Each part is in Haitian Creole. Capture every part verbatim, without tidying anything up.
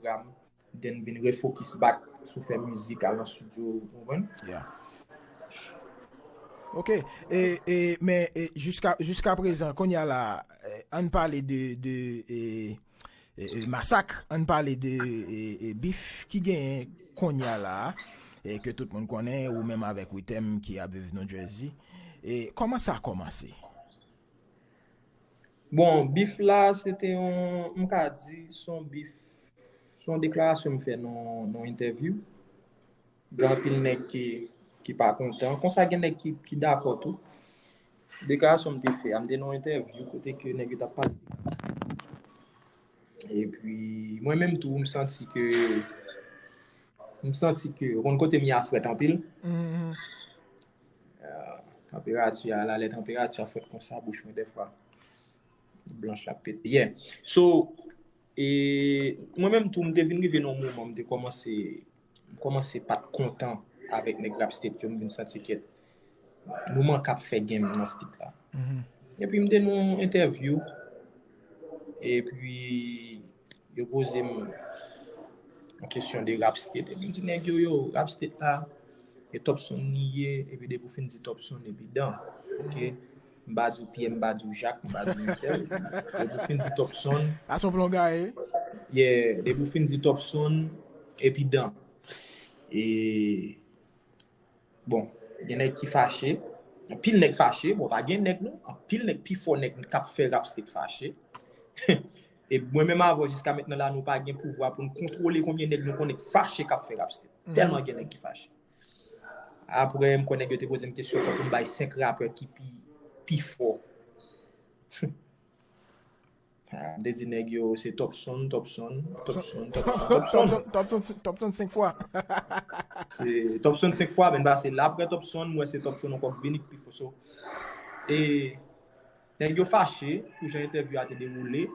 pwogram, then vin refocus back sou fè mizik, al nan studio, ou konprann? Yeah. Ok, e, e, men e, jiska, jiska prezan, kounye a la, e, ann pale de, de e, e, e, masak, ann pale de e, e, bif ki genyen kounye a la, e, ke tout moun konnen, ou menm avèk Withem ki ap viv New Jersey. E, kòman sa kòmanse? Bon, bif la, se te yon, m ka di, se yon bif, se yon deklarasyon m fè nan nan yon entèvyou. Gen anpil nèg ki, ki pa kontan. Konsa gen nèg ki, ki dakò tou. Deklarasyon m te fè a, m te nan yon entèvyou kote ke nèg yo t ap pale de Epi, mwen menm tou, m santi ke, m santi ke, ou konn kote m ye a frèt anpil. Mhm. Ah, tanperati a, la lè tanperati a frèt konsa, bouch mwen dèfwa blanch l ap pete. Yeah. So, e mwen menm tou, m te vin rive nan yon moman, m te kòmanse, m kòmanse pa t kontan avèk nèg rap state yo, m vin santi ke nou manke ap fè game nan state la. Mhm. Epi m te nan yon entèvyou, epi yo poze m yon kesyon de rap state. Epi m di nèg yo, yo, rap state la, e Topson li ye, epi depi w fin di Topson, epi dan. Ok? M pa di w Pyè, m pa di w Jak, m pa di w entèl. Depi w fin di Topson, Ason plongaye. Yeah, depi w fin di Topson, epi dan. E, bon, gen nèg ki fache. Anpil nèg fache. Bon, pa gen nèg non. Anpil nèg, pi fò nèg k ap fè rap state fache. E mwen menm avè w, jiska mentnan la, nou pa gen pouvwa pou n kontwole konbyen nèg nou konnen k fache k ap fè rap state. Mhm. Tèlman gen nèg ki fache. Apre, m konnen nèg yo te poze m kesyon pou m bay senk rapè ki pi, pi fò. Ah, m te di nèg yo, se Topson, Topson, Topson, Topson, Topson. Topson, Topson, Topson senk fwa. Se Topson senk fwa, men pase la apre Topson, m wè se Topson ankò k vini k pi fò. So, e nèg yo fache pou jan entèvyou a te dewoule.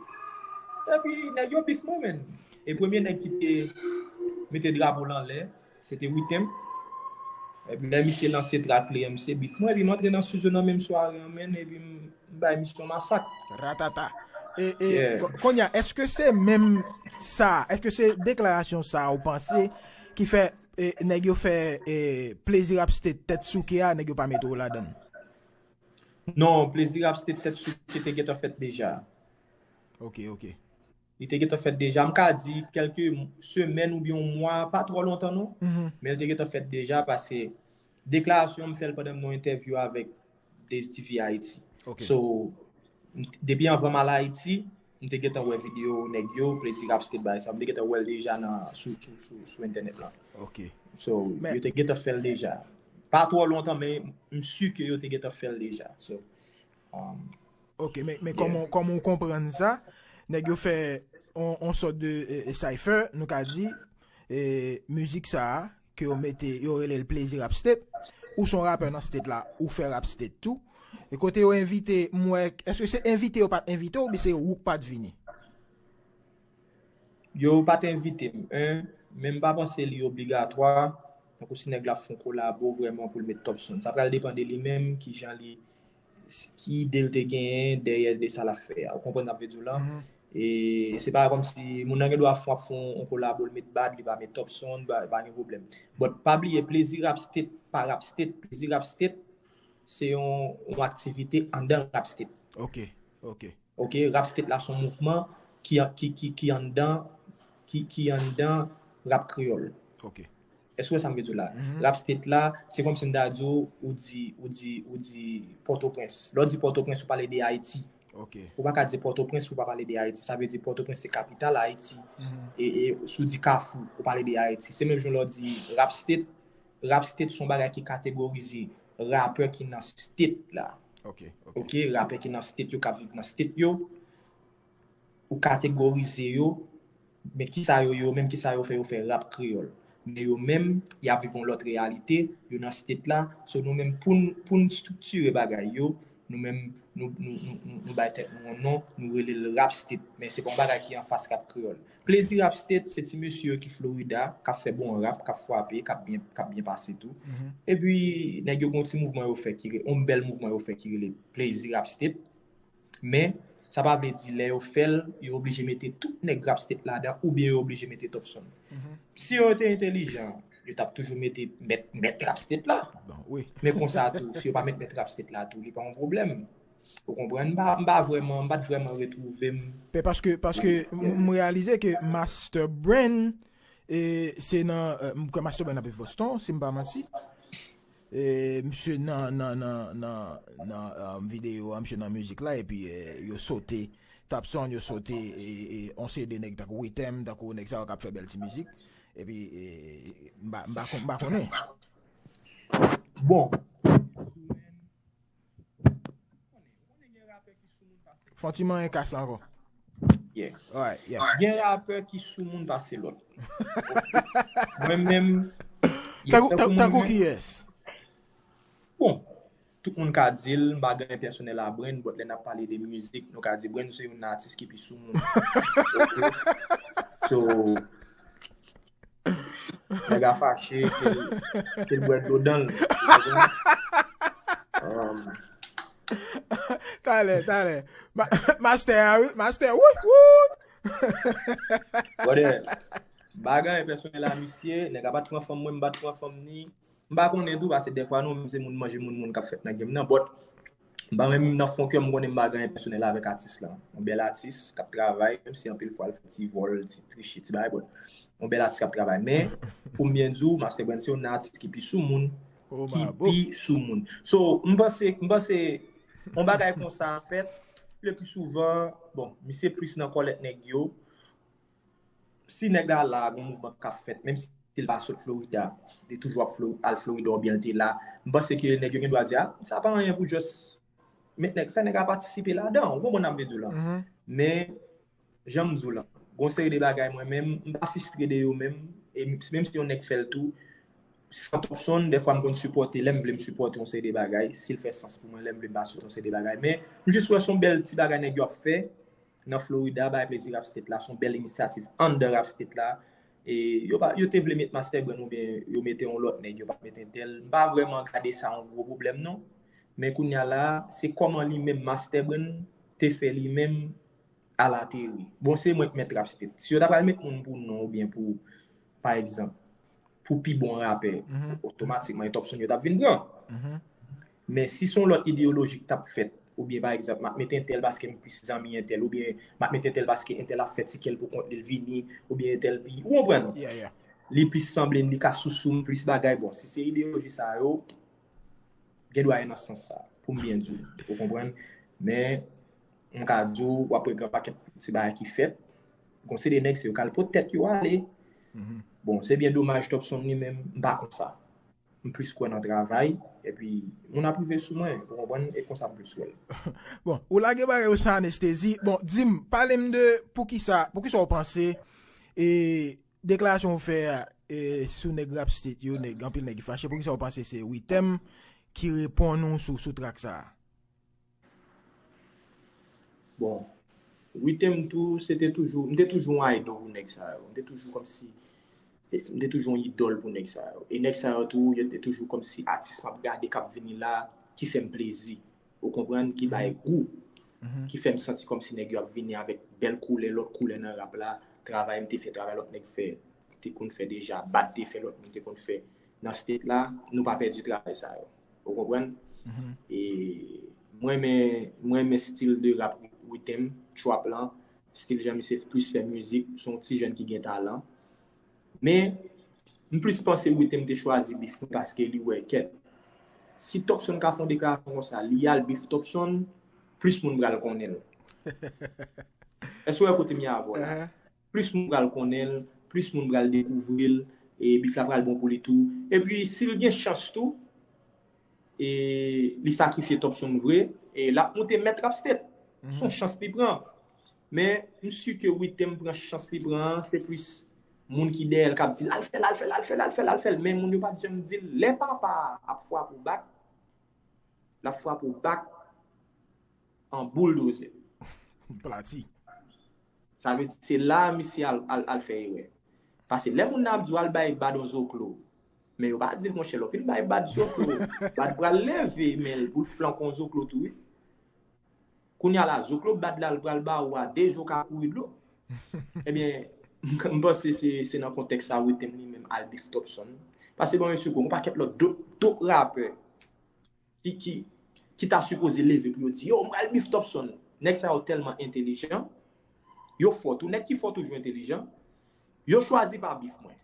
Epi nèg yo bif mwen, menn. E premye nèg ki te mete drapo l anlè, se te Withem. Epi lè misye lanse trak li, M C bif mwen, epi m antre nan studio nan menm sware an, menn, epi m bay misye yon masak. Ratata. E, e Yeah. bon, kounye a, èske se menm sa, èske se deklarasyon sa ou panse ki fè e, nèg yo fè e, plezi rap state tèt souke a, nèg yo pa mete w ladan l? Non, plezi rap state tèt souke te gentan fèt deja. Ok, ok. Li te gentan fèt deja. M ka di kèlke semèn oubyen yon mwa, pa twò lontan non. Mhm. Men li te gentan fèt deja paske deklarasyon m fè l pandan m nan yon entèvyou avèk Days T V Haiti. Ok. So, m- depi anvan m al Ayiti, m te gentan wè videyo nèg yo, Plezi Rap State bay sa. M te gentan wè l deja nan, sou, sou, sou, sou entènèt lan. Ok. So, Men- yo te gentan fè l deja. Pa twò lontan, men m si ke yo te gentan fè l deja. So, um, Ok, men, men Yeah. kòman, kòman w konprann sa? Nèg yo fè on, on sòt de e, e, cypher, nou ka di, e, mizik sa a, ke yo mete, yo rele l Plezi Rap State, ou se yon rapè nan state la, ou fè rap state tou. E kote yo envite, m wè, èske se envite yo pa t envite w, oubyen se ou k pa t vini? Yo pa t envite m, en, men m pa panse li obligatwa, tankou si nèg la fè yon kolabo vrèman pou l met Topson. Sa pral depann de li menm, kijan li, ki ide l te genyen dèyè de sa l ap fè a. Ou konprann sa m vle di w lan? Mhm. E se pa kòmsi moun nan gen dwa fè, ap fè yon kolabo, l met Bad, li pa met Topson, pa, pa gen pwoblèm. But pa bliye, Plezi Rap State, pa Rap State, Plezi Rap State, se yon, yon aktivite anndan Rap State. Ok, ok. Ok, Rap State la se yon mouvman ki, ki, ki, ki anndan, ki, ki anndan rap kreyòl. Ok. Èske w wè sa m vle di w la? Mhm. Rap State la, se kòmsi m ta di w, ou di, ou di, ou di Pòtoprens. Lè w di Pòtoprens, ou pale de Ayiti. Ok. Ou pa ka di Pòtoprens, ou pa pale de Ayiti. Sa vle di Pòtoprens se kapital Ayiti. Mhm. E, e si w di Kafou, ou pale de Ayiti. Se menm jan lè w di Rap State. Rap State se yon bagay ki kategorize rapè ki nan state la. Ok, ok. Ok, rapè ki nan state yo, k ap viv nan state yo, ou kategorize yo, men kisa yo, yo menm kisa yo fè, yo fè rap kreyòl. Men yo menm, y ap viv yon lòt reyalite, yo nan state la, so nou menm pou n, pou n estriktire bagay yo, nou menm, nou, nou, nou, nou, nou bay tèt nou yon non, nou rele l Rap State, men se pa yon bagay ki anfas rap kreyòl. Plezi Rap State, se ti mesye yo ki Florida, k ap fè bon rap, k ap frape, k ap byen, k ap byen pase tou. Mhm. Epi, nèg yo gen yon ti mouvman yo fè ki re-, yon bèl mouvman yo fè ki rele Plezi Rap State. Men, Sa pa vle di lè yo fè l, yo oblije mete tout nèg Rap State ladan oubyen yo oblije mete Topson. Si yo te entelijan, yo t ap toujou mete mèt, mèt Rap State la. Men konsa tou, si yo pa met mèt Rap State la tou, li pa yon pwoblèm. Ou konprann? M pa, m pa vrèman, m pa t vrèman retwouve m. Paske, paske m realize ke Master Brain, e, se nan, e, m kwè Master Brain ap viv Boston, si m pa manti. E, misye nan, nan, nan, nan, nan um, videyo a, misye nan mizik la, epi e, yo sote Topson, yo sote e, e, on seri de nèg tankou Witem, tankou nèg sa yo k ap fè bèl ti mizik. Epi, e, m pa, m pa kon- m pa konnen. Bon, Fon ti manyen kas la ankò. Yeah. Alright, yeah. Gen rapè ki sou moun pase lòt. Mwen menm, Tankou tankou kiyès? Bon, tout moun ka di l, m pa gen pèsonèl a Brain, but lè n ap pale de mizik, nou ka di Brain se yon atis ki pi sou moun. So, nèg a fache, ke l bwè dlo dan l. Talè, talè. Master a wi, master, wou, wou. Brother, bagay pèsonèl a misye, nèg a pa t pran fanm mwen, m pa t pran fanm ni. M pa konnen tou, paske dèfwa nou menm se moun manje moun moun k ap fèt nan game nan, but m pa menm nan fon kè m konnen m pa gen anyen pèsonèl avèk atis lan. Yon bèl atis k ap travay, menm si anpil fwa l fè ti vòl, ti triche, ti bagay, but yon bèl atis k ap travay. Men, pou m byen di w, Master Brain se yon atis ki pi sou moun, ki pi sou moun. So, m panse, m panse, yon bagay konsa fèt, le pi souvan, bon, misye plis nan kòlèt nèg yo, si nèg la la, gon mouvman k ap fèt, menm si l pa sot Florida, li toujou ap Flo- al Florida oubyen l te la, m panse ke nèg yo gen dwa di, a, sa pa anyen pou just met nèg, fè nèg la patisipe ladan, ou konprann sa m vle di w lan. Men, jan m di w lan, gon seri de bagay mwen menm, m pa fistre de yo menm, e menm si yon nèg fè l tou, san Topson, dèfwa m konn sipòte, lè m vle m sipòte yon seri de bagay, si l fè sans pou mwen, lè m vle m pa sipòte yon seri de bagay, men m jis wè se yon bèl ti bagay nèg yo ap fè, nan Florida, bay plezi Rap State la, se yon bèl inisyativ anndan Rap State la. E yo pa, yo te vle met Master Brain oubyen yo mete yon lòt nèg, yo pa mete entèl. M pa vrèman gade sa yon gwo pwoblèm non. Men kounye a la, se kòman li menm Master Brain te fè li menm al ateri. Bon, se mwen k mèt Rap State. Si yo ta pral met moun pou non oubyen pou, pa egzanp, pou pi bon rapè, otomatikman e Topson yo t ap vin pran. Men si se yon lòt ideyoloji k t ap fèt, oubyen pa egzanp, m ap met entèl paske m plis zanmi entèl, oubyen m ap met entèl paske entèl ap fè tikè l pou kont li, l vini, oubyen entèl pi, ou konprann? Li plis sanble m, li ka sousou m, plis bagay. Bon, si se ideyoloji sa yo, gen dwa e nan sans sa, pou m byen di w, ou konprann? Men, m ka di w, w ap wè gen yon pakèt ti bagay ki fèt, gon se de nèg, se yo k al pot tèt yo ale. Bon, se byen domaj Topson li menm, m pa konsa. M plis kwè nan travay, epi moun ap rive sou mwen, ou konprann, e konsa m plis wè l. Bon, ou lage bagay yo san anestezi. Bon, di m, pale m de poukisa, poukisa w panse e deklarasyon w fè a, e, sou nèg Rap State yo, nèg, anpil nèg ki fache, poukisa w panse se Witem ki reponn ou sou, sou trak sa a? Bon, Witem tou, se te toujou, m te toujou yon idol pou nèg sa yo. M te toujou kòmsi, m te toujou yon idòl pou nèg sa yo. E nèg sa yo tou, yo te toujou kòmsi atis m ap gade k ap vini la, ki fè m plezi. Ou konprann? Ki bay gou. Ki fè m santi kòmsi nèg yo ap vini avèk bèl koulè, lòt koulè nan rap la. Travay m te fè, travay lòt nèg fè, te konn fè deja, Bad te fè, lòt moun te konn fè nan state la, nou pa pèdi travay sa yo. Ou konprann? E mwen renmen, mwen renmen stil de rap Witem, trap lan, stil jan misye plis fè mizik, se yon ti jèn ki gen talan. Men, m plis panse Witem te chwazi bif mwen paske li wè kèt. Si Topson ka fè yon deklarasyon konsa, li al bif Topson, plis moun pral konnen l. Èske w wè kote m ye avè w la? Plis moun pral konnen l, plis moun pral dekouvri l, e bif la pral bon pou li tou. Epi, si l gen chans tou, e li sakrifye Topson vre, e l ap moute mèt Rap State. Se yon chans li pran. Men, m si ke Witem pran chans li pran an, se plis moun ki dèyè l k ap di l al fè l, al fè l, al fè l, al fè l, al fè l. Men moun yo pa t janm di l, lè papa a ap frape w bak, l ap frape w bak an bouldoze. Plati. Sa vle di se la misye al, al, al fè erè. Paske lè moun nan ap di w al bay Bad yon zoklo, men yo pa di l, monchè, lè w fin bay Bad zoklo, Bad pral leve men l pou l flanke yon zoklo tou, wi. Kounye a la, zoklo bad la, l pral ba ou a de jou ka kouri dlo. Ebyen, m panse se, se nan kontèks sa Withem li menm al bif Topson. Pase bon, mesye, gon pakèt lòt dòt, dòt rapè ki, ki, ki ta sipoze leve pou yo di, yo, m pral bif Topson. Nèg sa yo tèlman entelijan, yo fò tou. Nèg ki fò toujou entelijan, yo chwazi pa bif mwen.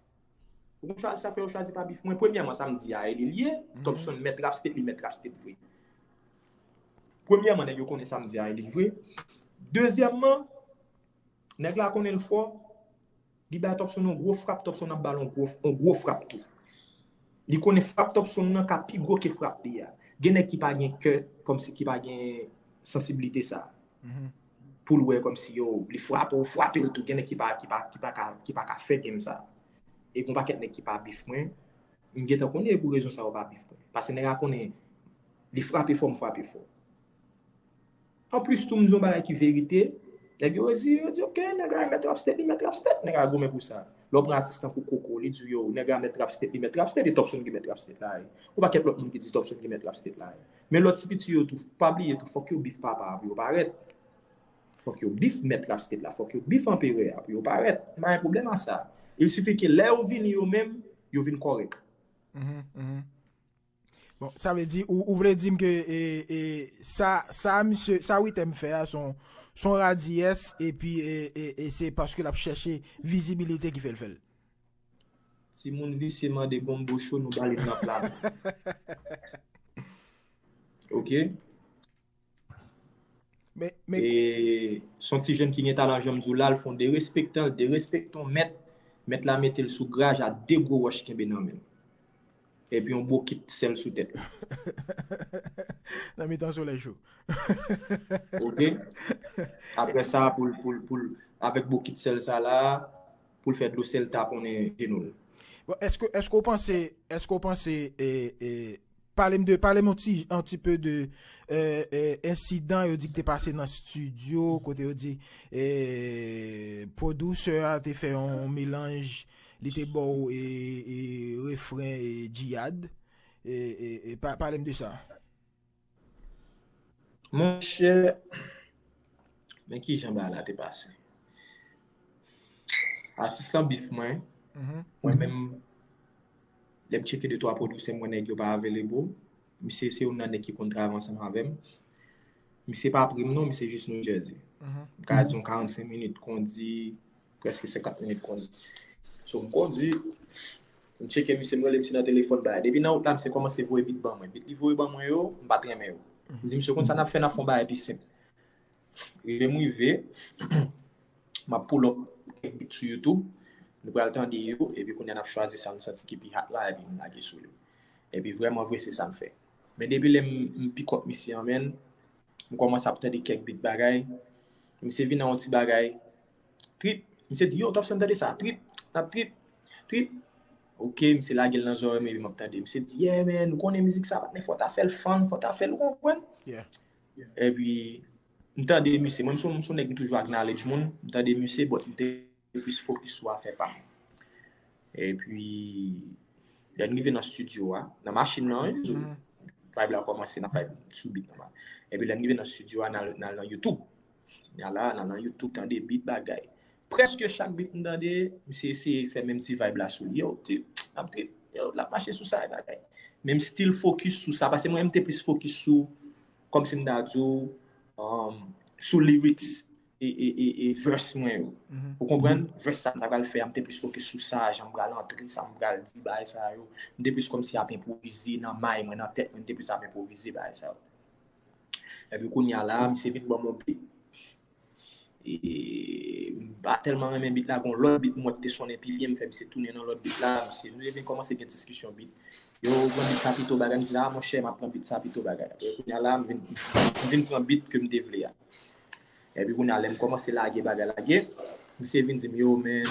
Ou konn chwazi sa fè yo chwazi pa bif mwen. Premyèman, sa m di a, e li l ye. Topson mèt rap state, li mèt rap state vre. Premyèman, nèg yo konnen sa m di a, e li vre. Dezyèmman, nèg la konnen l fò, li bay Topson yon gwo frap, Topson ap ba l yon gwo, yon gwo frap tou. Li konnen frap Topson nan ka pi gwo ke frap li a. Gen nèg ki pa gen kè, kòmsi ki pa gen sansiblite sa. Pou l wè kòmsi yo, li frape ou frape l tou, gen nèg ki pa, ki pa, ki pa ka, ki pa ka fè game sa. E gon pakèt nèg ki pa bif mwen, m gentan konnen e pou rezon sa yo pa bif mwen. Pase nèg la konnen li frape fò, m frape fò. Anplis tou, m di yon bagay ki verite, nèg yo di, yo di, ok, nèg la mèt rap state, li mèt rap state, nèg la goumen pou sa. Lè w pran atis tankou Koko, li di w, yo, nèg la mèt rap state, li mèt rap state, e Topson ki mèt rap state la, e. Gon pakèt lòt moun ki di Topson ki mèt rap state la, e. Men lòt ti piti yo tou, pa bliye tou, fòk yo bif papa a pou yo parèt. Fòk yo bif mèt rap state la, fòk yo bif anperè a pou yo parèt. M pa gen pwoblèm a sa. Il suffit ke lè yo vini yo menm, yo vin kòrèk. Bon, sa vle di, ou, ou vle di m ke e, e, sa, sa, misye, sa Withem fè a, son, son radiyès, epi e, e, e se paske l ap chèche vizibilite ki fè l fè l. Timoun visye mande gonm bocho, nou ba li nan pla. Ok? Men, men, E son ti jèn ki gen talan, jan m di w la, l fè yon derespektan, derespektan mèt, mèt la mete l sou graj a de gwo wòch kenbe nan men l. Epi yon bokit sèl sou tèt li. Nan mitan solèy cho. Ok? Apre sa, pou l, pou l, pou l, avèk bokit sèl sa la, pou l fè dlo sèl taponnen jenou l. Bon, èske, èske w panse, èske w panse, e, e, pale m de, pale m yon ti, yon ti pe de, e, e, ensidan yo di ki te pase nan estidyo, kote yo di, e, pwodisè a te fè yon melanj, li te ba w, e, e, refren, e, Djiyad. E, e, e, pa, pale m de sa. Monchè, men kijan bagay la te pase. Atis lan bif mwen, mwen menm, lè m tcheke de twa pwodisè m wè nèg yo pa available, misye se youn nan nèg ki konn travay ansanm avè m. Misye pa pre m non, misye jis New Jersey. M ka di yon karannsenk minit kondi, prèske senkant minit kondi. So, m kondi, m tcheke misye, m rele misye nan telefòn, bagay. Depi nan wout la, misye kòmanse voye bit ban mwen. Bit li voye ban mwen yo, m pa t renmen yo. M di, misye, konn sa n ap fè, n ap fè yon bagay pi senp. Rive m rive, m ap pull up kèk bit sou YouTube, nou pral tande yo, epi kounye a n ap chwazi sa nou santi ki pi hot la, epi n lage sou li. Epi vrèman vre, se sa m fè. Men depi lè m, m pick up misye an, men, m kòmanse ap tande kèk bit bagay. Misye vin nan yon ti bagay, trip. Misye di, yo, Topson, tande sa, trip, n ap trip, trip. Ok, misye lage l nan zòrèy mwen, epi m ap tande. Misye di, yeah, man, ou konnen mizik sa, patnè, fò w ta fè l fun, fò w ta fè l, ou konprann? Yeah. Epi, m tande misye, mwen, m se yon, m se yon nèg ki toujou acknowledge moun, m tande misye, but m te plis focus sou afè pa m. Epi, lè n rive nan estidyo a, nan machin nan, wi, vibe la kòmanse, n ap vibe sou beat nòmal. Epi, lè n rive nan estidyo a, n al, n al nan YouTube. N al la, n al nan YouTube, tande beat bagay. Prèske chak beat m tande, misye eseye fè menm ti vibe la sou li. Yo, ti, n ap trip, yo, l ap mache sou sa, e bagay. Men m still focus sou sa, paske mwen, m te plis focus sou, kòmsi m ta di w, um, sou lyrics e, e, e, e verse mwen yo. Ou konprann? Verse sa m ta pral fè a, m te plis focus sou sa, jan m pral antre, sa m pral di, bagay sa yo. M te plis kòmsi ap enpwovize nan may mwen, nan tèt mwen, m te plis ap enpwovize, bagay sa yo. Epi kounye a la, misye vin ban m yon beat. E, m pa tèlman renmen beat la, gon lòt beat m wè ki te sonnen pi byen, m fè misye tounen nan lòt beat la, misye, nou te vin kòmanse gen diskisyon beat. Yo, pran beat sa pito bagay, m di, a, monchè, m ap pran beat sa pito bagay. Apre, kounye a la, m vin, m vin pran beat ke m te vle a. Epi kounye a, lè m kòmanse lage bagay lage, misye vin di m, yo, men,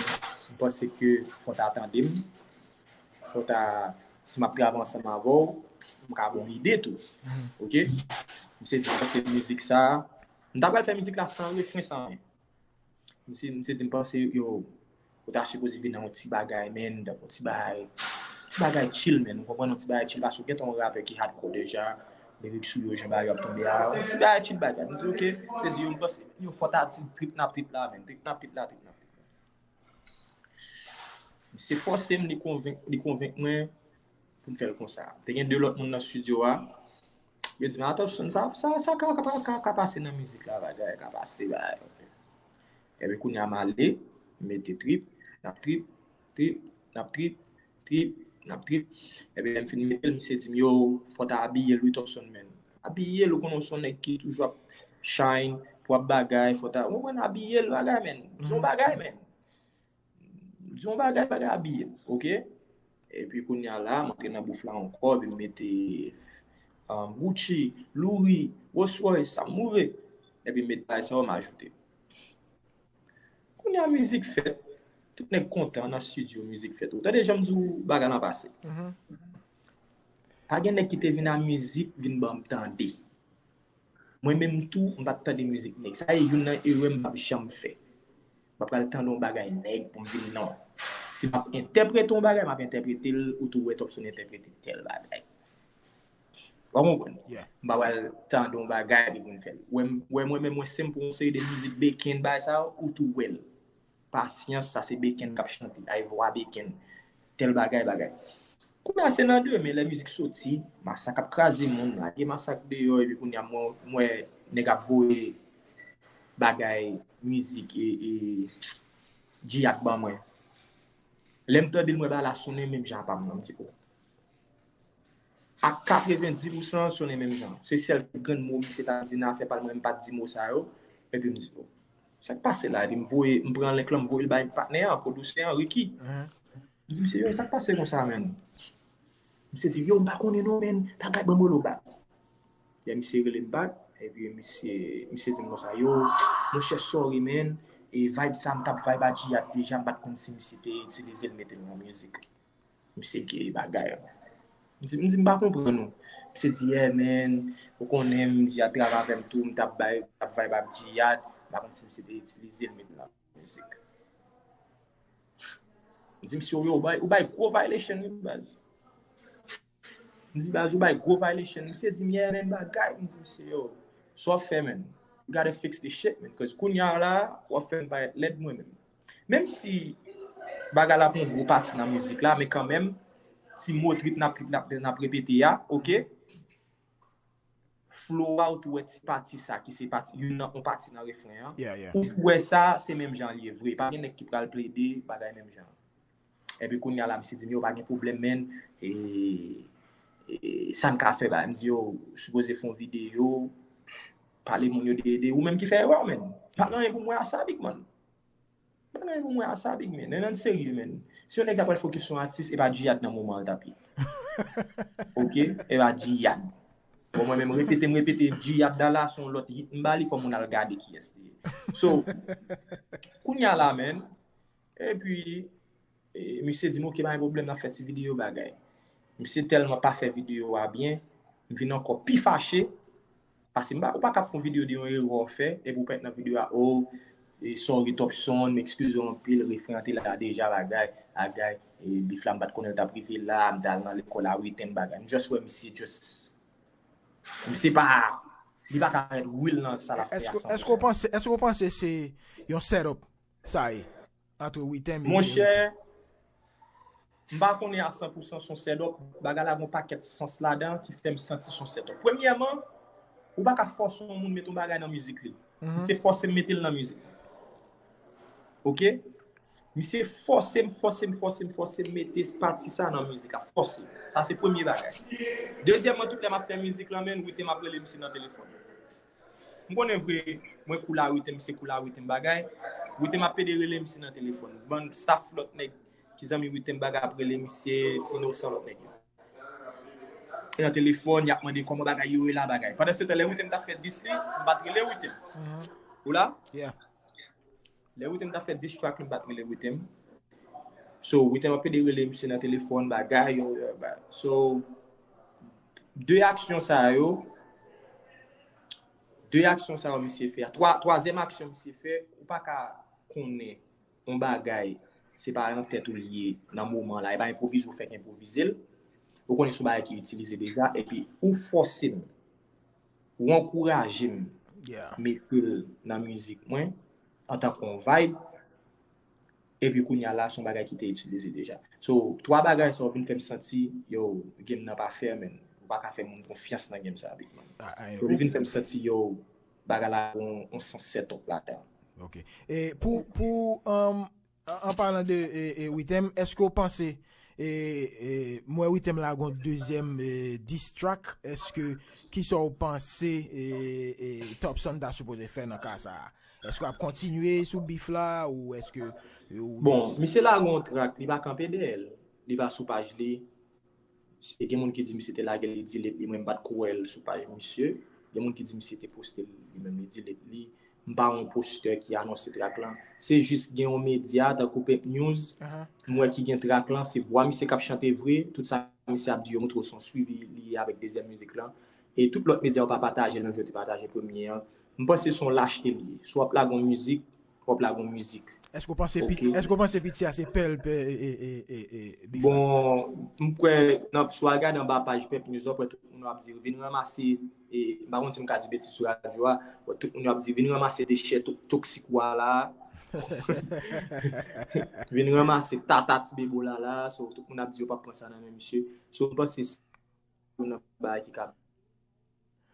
m panse ke fò w ta tande m, fò w ta, si m ap travay ansanm avè w, m ka ba w ide tou. Ok? Misye di m panse mizik sa, m ta pral fè mizik la san refren, san anyen. Misye, misye di m panse, yo, ou ta sipoze vin nan yon ti bagay, man, yon ti bagay, ti bagay chill, man. Ou konprann, yon ti bagay chill, paske w gentan yon rapè ki hardcore deja, lirik sou yo, jan bagay yo ap tonbe a, yon ti bagay, ti bagay. M di, oke, se di yo, m panse, yo fò ta di trip n ap trip la, men, trip n ap trip la, trip n ap trip la. Misye fòse m, li konvenk, li konvenk mwen pou m fè l konsa. Te gen de lòt moun nan estidyo a, yo di m, "A, Topson, sa, sa, sa ka, ka, ka, ka pase nan mizik la, bagay, ka pase, bagay." Epi kounye a m ale, m mete trip, n ap trip, trip, n ap trip, trip, n ap trip. Epi lè m fin mete l, misye di m, "Yo, fò w ta abiye l wi, Topson, men." Abiye l, ou konnen w se yon nèg ki toujou ap shine, pou ap bagay, fò w ta, ou konprann, abiye l, bagay, men. Di yon bagay, men. Di yon bagay, bagay, abiye l, oke? Epi kounye a la, m antre nan bouf la ankò, epi m mete, um, Gucci, Louis, Rolls Royce, sa m move. Epi m mete bagay sa yo, m ajoute. Kounye a mizik fèt, tout nèg kontan nan estidyo, mizik fèt. Ou tande jan m di w bagay lan pase. Pa gen nèg ki te vin a mizik vin ban m tande. Mwen menm tou, m pa t tande mizik nèg. Sa e youn nan erè m p ap janm fè. M pa pral tande yon bagay nèg pou m vin non. Si m ap entèprete yon bagay, m ap entèprete l, ou tou wè Topson entèprete tèl bagay. Ou konprann? M pa pral tande yon bagay epi pou m fè l. Wè m, wè mwen menm mwen senp pou yon seri de mizik beken bagay sa yo, ou tou wè l. Pasyans, sa se beken k ap chante, ay vwa beken, tèl bagay, bagay. Kounye a se nan demen, lè mizik soti, masak ap kraze moun, lage masak deyò, epi kounye a mwen, mwen nèg ap voye bagay, mizik, e, e, djiyad ban mwen. Lè m tande l, mwen bagay la sonnen menm jan apa m nan, m di, o. A katrevendi pousan sonnen menm jan. Se sèl grenn mo misye ta di nan afè pa l, mwen m pa t di mo sa yo. Epi m di, o, sa k pase la? Epi m voye, m pran link lan, m voye l bay patnè an, pwodisè an, Ricky. M di, misye, yo, sa k pase konsa, menn? Misye di, yo, m pa konnen non, menn, bagay banbolo ba. Lè misye rele m bak, epi misye, misye di m konsa, yo, monchè, sorry, menn, e vibe sa, m t ap vibe a djiyad deja, m pa t konn si misye te itilize l mete l nan mizik. Misye geri bagay an. M di, m di, m pa konprann ou. Misye di, yeah, man, ou konnen m, djiyad travay avè m tou, m t ap bay, t ap vibe ap djiyad, m pa konn si misye te itilize l met nan mizik. M di, misye, yo, ou bay, ou bay gwo violation, wi, baz. M di, baz, ou bay gwo violation. Misye di m, yeah, man, bagay. M di, misye, yo, sa w ap fè, man? You gotta fix this shit, man. Cause kounye a la, w ap fè m parèt lèd mwen menm. Menm si bagay la pran yon gwo pati nan mizik la, men kanmenm, ti mo trip n ap, trip n ap, n ap repete a, oke? Flow a, ou tou wè ti pati sa, ki se pati, youn nan, yon pati nan refren an. Ou tou wè sa, se menm jan l ye vre. Pa gen nèg ki pral plede bagay menm jan. Epi kounye a la, misye di m, yo, pa gen pwoblèm, man. E, e, sa n ka fè, ba? M di, yo, ou sipoze fè yon videyo, pale moun yo de, de ou menm ki fè erè w, man. Pa gen anyen pou mwen a sa, big man. Pa gen anyen pou mwen a sa, big man. Nan, nan serye, man. Si yon nèg ta pral fokis sou yon atis, e pa djiyad nan moman an l t ap ye. Oke? E pa djiyad. Bon, mwen menm, repete, m repete, djiyad la la, se yon lòt hit m ba li, fò moun al gade kiyès li ye. So, kounye a la, man, epi, e, misye di m, oke, pa gen pwoblèm, n ap fè ti videyo bagay. Misye tèlman pa fè videyo a byen, m vin ankò pi fache, paske m pa, ou pa ka ap fè yon videyo de yon erè w fè, epi w pa t nan videyo a, o, e, sorry Topson, m ekskize w anpil, refren an te la deja, bagay, bagay, e, bif la, m pa t konnen l t ap rive la, m t al nan lekòl a Withen, bagay. M just wè misye just, misye pa, li pa ka mèt real nan sa l ap fè a san pou san. Èske w panse, èske w panse se yon setup sa ye? Antre Withen e Ricky. Monchè, m pa konnen a san pou san se yon setup. Bagay la gen yon pakèt sans ladan ki fè m santi se yon setup. Premyèman, ou pa ka fòse yon moun mete yon bagay nan mizik li. Misye fòse m mete l nan mizik. Oke? Misye fòse m, fòse m, fòse m, fòse m mete pati sa nan mizik la. Fòse. Sa se premye bagay. Dezyèmman, tout lè m ap fè mizik lan, menn, Withen m ap rele misye nan telefòn. M konnen vre, mwen cool a Withen, misye cool a Withen bagay. Withen m ap pede rele misye nan telefòn. Bann staff lòt nèg ki zanmi Withen bagay ap rele misye, Tino san lòt nèg yo. E nan telefòn, y ap mande kòman bagay yo ye la bagay. Pandan se tan, lè Withen t ap fè dis li, m pa t rele Withen. Ou la? Lè Withen t ap fè dis track li, m pa t rele Withen. So, Withen m ap pede rele misye nan telefòn, bagay yo, yo, ba-, so, de aksyon sa yo, de aksyon sa yo misye fè a. Twa, twazyèm aksyon misye fè, ou pa ka konnen yon bagay, se pa nan tèt ou li ye nan moman la, e pa enpwovize ou fèk enpwovize l. Ou konnen se yon bagay ki itilize deja, epi ou fòse m. ou ankouraje m mete l nan mizik mwen antanke yon vibe, epi kounye a la, se yon bagay ki te itilize deja. So, twa bagay sa yo vin fè m santi, yo, game nan pa fè, men. Ou pa ka fè moun konfyans nan game sa, big man. So, li vin fè m santi, yo, bagay la gon yon sans set up ladan. Ok. E pou, pou, um, an, an palan de e, e, Withem, èske w panse e, e, mwen Withem la gon dezyèm e, diss track, èske kisa w panse e, e, Topson ta sipoze fè nan ka sa a? Èske w ap kontinye sou beef la ou èske ou Bon, misye la gon track, li pa kanpe dèyè l. Li pa sou paj li. E gen moun ki di misye te lage li delete li, mwen m pa t kwè l sou paj misye. Gen moun ki di misye te poste l, li menm li delete li. M pa yon postè ki anonse track lan. Se jis gen yon medya tankou Pep News, m wè ki gen track lan, se vwa misye k ap chante vre, tout sa misye ap di yo montre w se yon swivi li ye avèk dezyèm mizik lan. E tout lòt medya yo pa pataje l menm jan yo te pataje premye an. M panse se yon lachte li ye. Si w ap lage yon mizik, w ap lage yon mizik. Èske w panse pit, Ok. Èske w panse piti a se pè l pè e, e, e, e, e, Bifa? Bon, m kwè, nan, si w al gade anba paj Pep News, w ap wè tout moun yo ap di, vin ranmase, e, m pa konn si m ka di betiz sou radyo a, but tout moun yo ap di, vin ranmase dechè to-, toksik ou a la. Vin ranmase tata ti bebo la la. So, tout moun ap di yo p ap pran sa nan men misye. So, m panse se youn nan bagay ki ka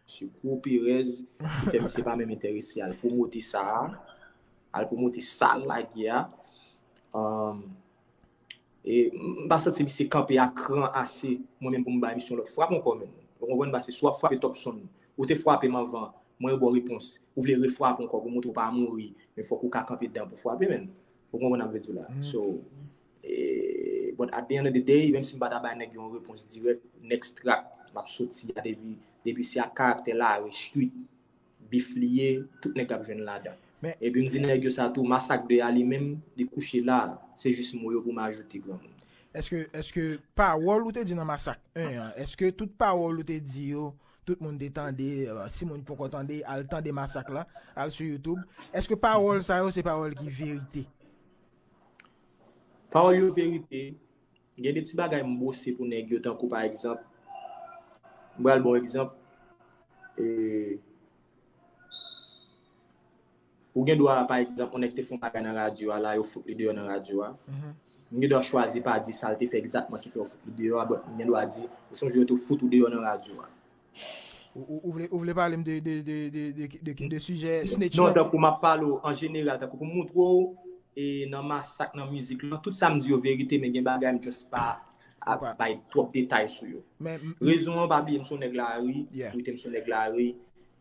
Siko Perez ki fè misye pa menm enterese al pwomote sa a, al pwomote sa l lage a. Um, e m pa santi misye kanpe a kran ase, mwen menm pou m bay misye yon lòt frap ankò menm. Ou konprann? Paske si w ap frape Topson, ou te frape m anvan, mwen yo ba w repons, ou vle refrape ankò pou montre w pa mouri, men fòk ou ka kanpe dan pou frape menm. Ou konprann sa m vle di w la? So, e, but at the end of the day, menm si m pa ta bay nèg yo yon repons dirèk, next track m ap soti a, depi, depi se ak karaktè Lari Street, beef li ye, tout nèg ap jwenn ladan. Men Epi m di nèg yo sa tou, Masak de a li menm, li kouche la, se jis mo yo pou m ajoute granmoun. Èske, èske pawòl ou te di nan Masak en an, èske tout pawòl ou te di yo, tout moun te tande, euh, si moun poko tande, al tande Masak la, al sou YouTube, èske pawòl sa yo se pawòl ki verite? Pawòl yo verite, gen de ti bagay m bwose pou nèg yo, tankou pa egzanp, m pral ba w egzanp, e, ou gen dwa, pa egzanp, yon nèg te fè yon bagay nan radyo a la, yo fout li deyò nan radyo a. M gen dwa chwazi pa di sa l te fè egzakteman ki fè yo fout li deyò a, but m gen dwa di, ou sonje yo te fout ou deyò nan radyo a. Ou, ou, ou vle, ou vle pale m de, de, de, de, de, de, de sijè snitch Non, lan? Tankou m ap pale w an jeneral, tankou pou m montre w, e nan Masak, nan mizik lan, tout sa m di yo verite, men gen bagay m just pa ap bay twòp detay sou yo. Men, m, m, Rezon an, pa bliye, m se yon nèg lari, yeah, Withem se yon nèg lari,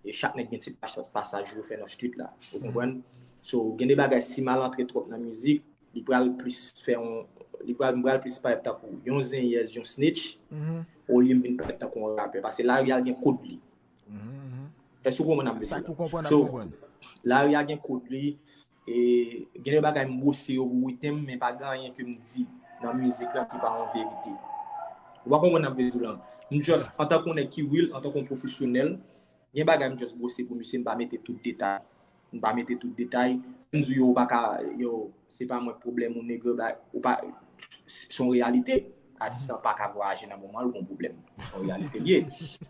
e chak nèg gen ti pas-, pasaj yo fè nan street la, ou konprann? So, gen de bagay, si m al antre twòp nan mizik, li pral plis fè yon, li pral, m pral plis parèt tankou yon zenyèz, yon snitch, olye m vin parèt tankou yon rapè. Paske lari a gen kòd li. Èske w konprann sa m vle di la? Sa k pou konprann, ap So, konprann. Lari a gen kòd li, e gen de bagay m bwose yo pou Withem, men pa gen anyen ke m di nan mizik la ki pa yon verite. Ou pa konprann sa m vle di w la? M just, antanke yon nèg ki real, antanke yon pwofesyonèl, gen bagay m just bwose pou misye, m pa mete tout detay. M pa mete tout detay. M di yo, ou pa ka, yo, se pa mwen k pwoblèm ou, nèg, ba, ou pa, se yon reyalite. Atis lan pa ka vwayaje nan moman l, gon pwoblèm. Se yon reyalite l ye.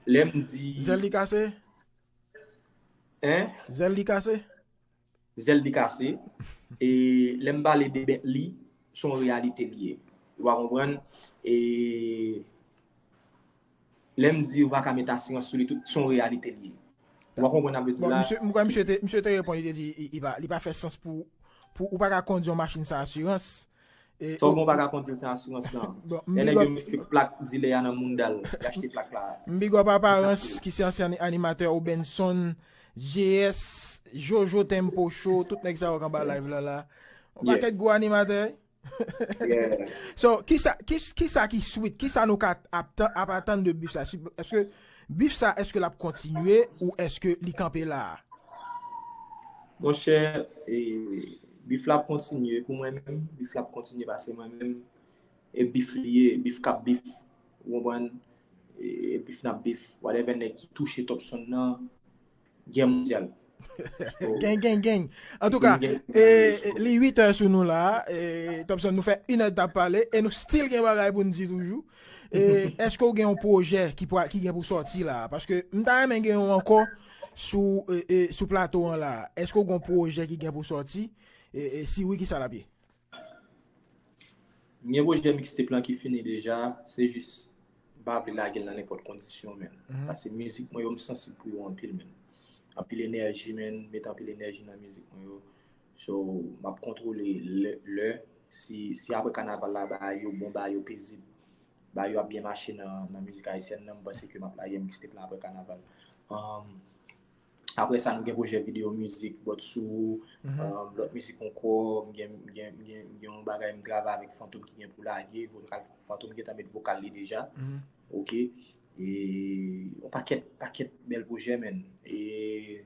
Lè m di Zèl li kase? Hein? Zèl li kase? Zèl li kase. E lè m pale de Bentley, se yon reyalite l ye. Ou pa konprann? E lè m di ou pa ka met asirans sou li, tout se yon reyalite li ye. Ou pa konprann sa m vle di w Bon, la? Misye, m kwè misye te, misye te reponn, li te di, li, li pa, li pa fè sans pou, pou ou pa ka kondui yon machin san asirans. E, Sa w e, gen w pa ka kondui l san asirans lan. Bon, m Lè big nèg yo up, met fake plak dilè a nan mounda l, li achte plak la. M big up Aparans, ki se ansyen ani-, animatè Obenson, G S, Jojo Tempo Show, tout nèg sa yo k anba live la la. Yon Yeah. pakèt gwo animatè. Yeah. So, kisa, ki, kisa ki swit? Kisa nou ka ap, ap atann de beef sa? Si, èske beef sa, èske l ap kontinye ou èske li kanpe la a? Monchè, e, beef la ap kontinye pou mwen menm. Beef la ap kontinye paske mwen menm, e beef li ye, beef k ap beef. Ou konprann? E beef n ap beef. Whatever nèg ki touche Topson nan, gè mondyal. Gang, gang, gang. Antouka, Gang, gang, e, gang, so. e, li uit è sou nou la, e, Topson, nou fè inè t ap pale, e nou still gen bagay pou n di toujou. E, èske w gen yon pwojè ki pral, ki gen pou sòti la? Paske m ta renmen gen yon ankò, sou, e, e, sou plato an la, èske w gen yon pwojè ki gen pou sòti? E, e, si wi, kisa l ap ye? M gen pwojè mixtape lan ki fini deja, se jis m pa vle lage l nan nenpòt kondisyon, men. Paske mizik mwen yo, m sansib pou yo anpil, men. Anpil enèji, men, m met anpil enèji nan mizik mwen yo. So, m ap kontwole lè, lè, si, si apre kanaval la, bagay yo bon, bagay yo pezib, bagay yo ap byen mache nan, nan mizik ayisyèn nan, m panse ke m ap lage mixtape la apre kanaval. Um, Apre sa, nou gen pwojè videyo mizik, Bòt Sou, um, lòt mizik ankò, m gen, m gen, m gen, m gen yon bagay m travay avèk Fantom ki gen pou lage, vokal, Fantom gentan met vokal li deja. Ok. E yon pakèt, pakèt bèl pwojè, men. E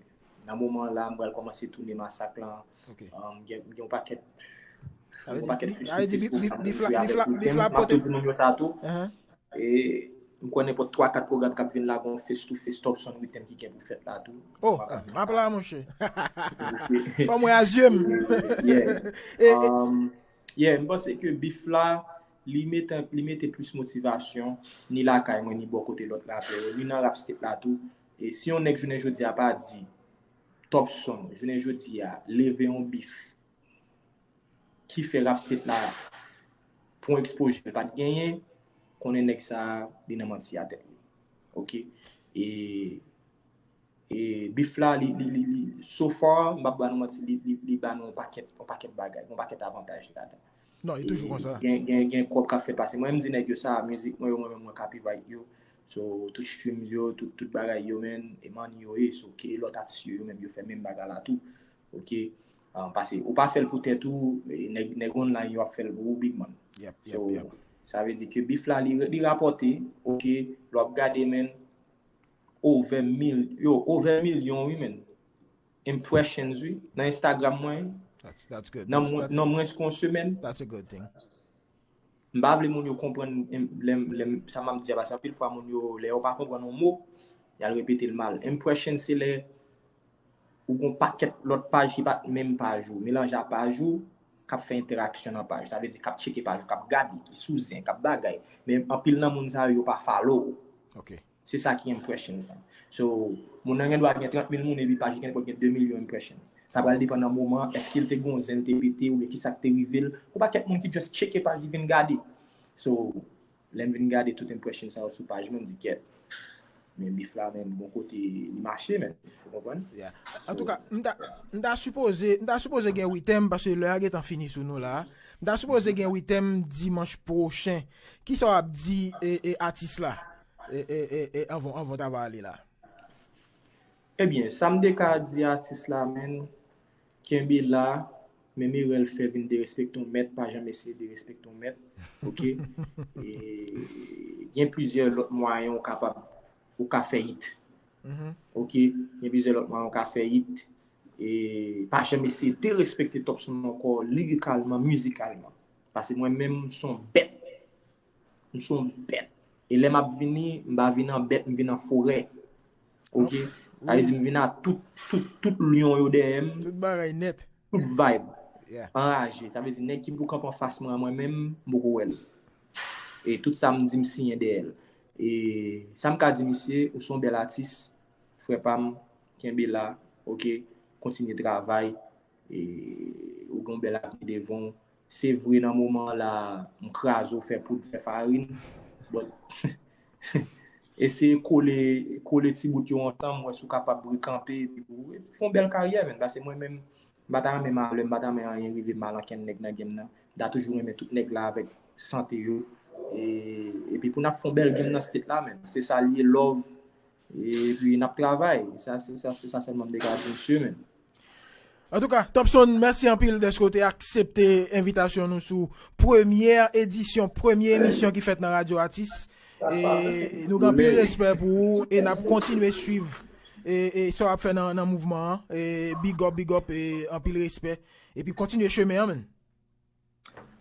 nan moman la, m pral kòmanse tounen Masak lan. Ok. Um, gen, gen yon pakèt, Sa vle yon di, pakèt bi- face sa to vle di face Bif- Bif- program pou Bif la, jwe Bif avèk la, Bif Weekend. la M ap pote. tou di moun yo sa tou. Ahan. E m konnen pou twa kat pwogram k ap vin la, gen yon face to face Top Son Weekend ki gen pou fèt la tou. Oh, M ap ah, m ap la, monchè. Ok. Fò mwen a zye m. Yeah. E, e, Um, yeah, m panse ke Bif la, li mete, li mete plis motivasyon, ni lakay mwen, ni bò kote lòt rapè yo, ni nan rap state la tou. E si yon nèg jounen jodi a pa di, Top Son, jounen jodi a, leve yon bif ki fè rap state la pran ekspoze l pa t genyen, konnen nèg sa a, li nan manti a tèt li. Ok? E, e bif la, li, li, li, li, so far, m p ap ba nou manti, li, li, li ba nou yon pakèt, yon pakèt bagay, yon pakèt avantaj ladan. Non, e toujou konsa. Gen, gen, gen kòb k ap fèt pase. Mwen, m di nèg yo sa, mizik mwen yo, mwen menm, mwen copyright yo. So, tout streams yo, tout, tout bagay yo, men, e money yo ye. So, ke lòt atis yo, yo menm, yo fè menm bagay la tou. Ok? Ah, pase, ou pa fè l pou tèt ou, e nèg, nèg online yo ap fè l pou ou, big man. Yep, yep, So, yep. Sa vle di ke bif la, li, li rapòte, ok, lè w ap gade, men, over mil, yo, over milyon, wi, men. Impressions, wi, nan Instagram mwen, That's, that's good. nan, That's, mwen- that, nan mwens ke yon semèn. That's a good thing. M pa vle moun yo konprann, em, lè m- lè m- sa m ap di a, paske anpil fwa moun yo, lè yo pa konprann yon mo, y al repete l mal. Impression se lè ou gon pakèt lòt paj ki pa t menm paj ou, melanje a paj ou, k ap fè entèraksyon nan paj. Sa vle di k ap tcheke paj ou, k ap gade, ki sou zen, k ap bagay. Men anpil nan moun sa yo, yo pa follow ou. Ok. Se sa ki impressions lan. So, moun nan gen dwa gen trant mil moun epi paj li gen pou gen de milyon impressions. Sa pral depann nan moman, èske l te gon zen l te pete oubyen kisa k te rive l. Gon pakèt moun ki just tcheke paj li vin gade. So, lè m vin gade tout impressions sa yo sou paj mwen, m di kèt. Men bif la menm gon kote li mache, men. Ou konprann? Yeah. So, Antouka, m ta, m ta sipoze, m ta sipoze gen witèm paske lè a gentan fini sou nou la. M ta sipoze gen witèm dimanch pwochen. Kisa w ap di e, e atis la? E, e, e, e anvan, anvan w ta va ale la. Ebyen, sa m te ka di atis la, men, kenbe la, menm erè l fè vin derespekte yon mèt, pa janm eseye derespekte yon mèt, ok? E, gen plizyè lòt mwayen ou kapab, ou ka fè hit, Mhm. ok? Gen plizyè lòt mwayen ou ka fè hit, e pa janm eseye derespekte Top Son ankò, lirikalman, mizikalman. Paske mwen menm, m se yon bèt. M se yon bèt. E lè m ap vini, m pa vin an bèt, m vin an forè. Ok? Wi. Sa vle di m vin a tout, tout, tout lyon yo dèyè m, Tout bagay nèt. Tout vibe. Yeah. Anraje. Sa vle di nèg ki pou kanpe anfas mwen, mwen menm, m poko wè l. E tout sa m di, m siyen dèyè l. E sa m ka di misye, ou se yon bèl atis, frè pa m, kenbe la, ok? Kontinye travay. E ou gen yon bèl avni devan w. Se vre nan moman la, m kraze w, fè poud, fè farin. But, eseye kole, kole ti bout yo ansanm, wè si w kapab rekanpe, epi pou fè yon bèl karyè, menn. Paske mwen menm, m pa ta renmen malè, m pa ta renmen anyen rive mal ankenn nèg nan game nan. M ta toujou renmen tout nèg la avèk sante yo. E, epi pou n ap fè yon bèl game nan state la, menn. Se sa l ye, love. Epi n ap travay. Sa, se sa, se sa sèlman m te ka di misye, menn. Antouka, Topson, mèsi anpil dèske w te aksepte envitasyon nou sou premyè edisyon, premye emisyon ki fèt nan Radyo Atis. E nou gen anpil respè pou ou e n ap kontinye swiv e, e sa w ap fè nan, nan mouvman an. E big up, big up, e anpil respè. Epi kontinye chemen an, menn.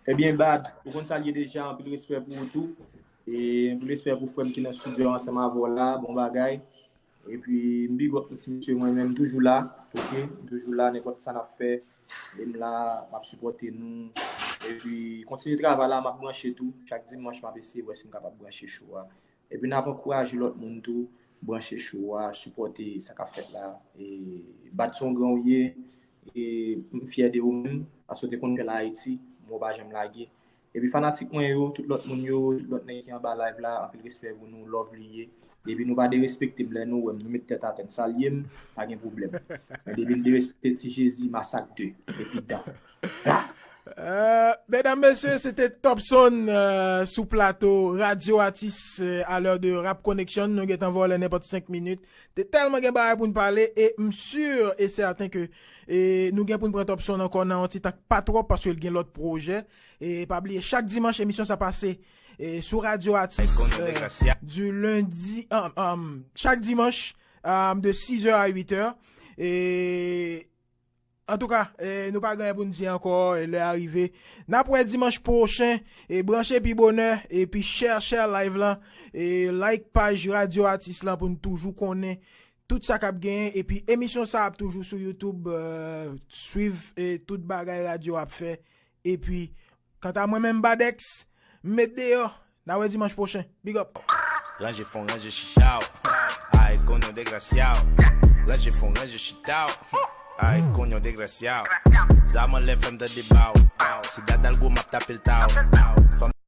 Ebyen, Bad, ou konn sa l ye deja, anpil respè pou ou tou. E anpil respè pou frè m ki nan estidyo ansanm avè w la, bon bagay. Epi, m big up ti mesye, mwen menm, m toujou la, ok? M toujou la, nenpòt sa n ap fè, e m la, m ap sipòte nou. Epi, kontinye travay la, m ap branche tou. Chak dimanch, m ap eseye wè si m kapab branche show a. Epi, n ap ankouraje lòt moun tou. branche show a, sipòte sa k ap fèt la. E, Bat se yon gran ou ye, e m fyè de ou menm, paske w te konn fè l Ayiti, men w pa janm lage. Epi fanatik mwen yo, tout lòt moun yo, tout lòt nèg ki anba live la, anpil respè pou nou, love li ye. Depi nou pa derespekte m lè nou wè m, nou met tèt atè n salye m, pa gen pwoblèm. Men depi n derespekte Ti Jezi, masak de, epi dan. Vla! Euh, medam, mesye, se te Topson euh, sou plato Radyo Atis euh, a lè de Rap Connection. Nou gentan vòlè nenpòt senk minit. Te tèlman gen bagay pou n pale e m sur e sèten ke e nou gen pou n pran Topson ankò nan yon ti tan k pa twòp paske l gen lòt pwojè. E pa bliye, chak dimanch, emisyon sa pase e sou Radyo Atis euh, du lundi, um, um, chak dimanch um, de six heures à huit heures. E Antouka, eh, nou pa gen anyen pou n di ankò, eh, lè a rive. N ap wè dimanch pwochen, e branche pi bonè, epi share, share live lan, e like paj Radyo Atis lan pou n toujou konnen tout sa k ap genyen, epi emisyon sa ap toujou sou YouTube, eh, swiv eh, tout bagay radyo ap fè, epi kanta mwen menm Badex, m met deyò, n a wè dimanch pwochen. Big up. Ranje fon, ranje chita w. Ay, konyon degrasya w. Ranje fon, ranje chita w. Ay, konyon degrasya w. Zam anlè fè m tande ba w. Si dada l gwo, m ap tape l ta w. Fanm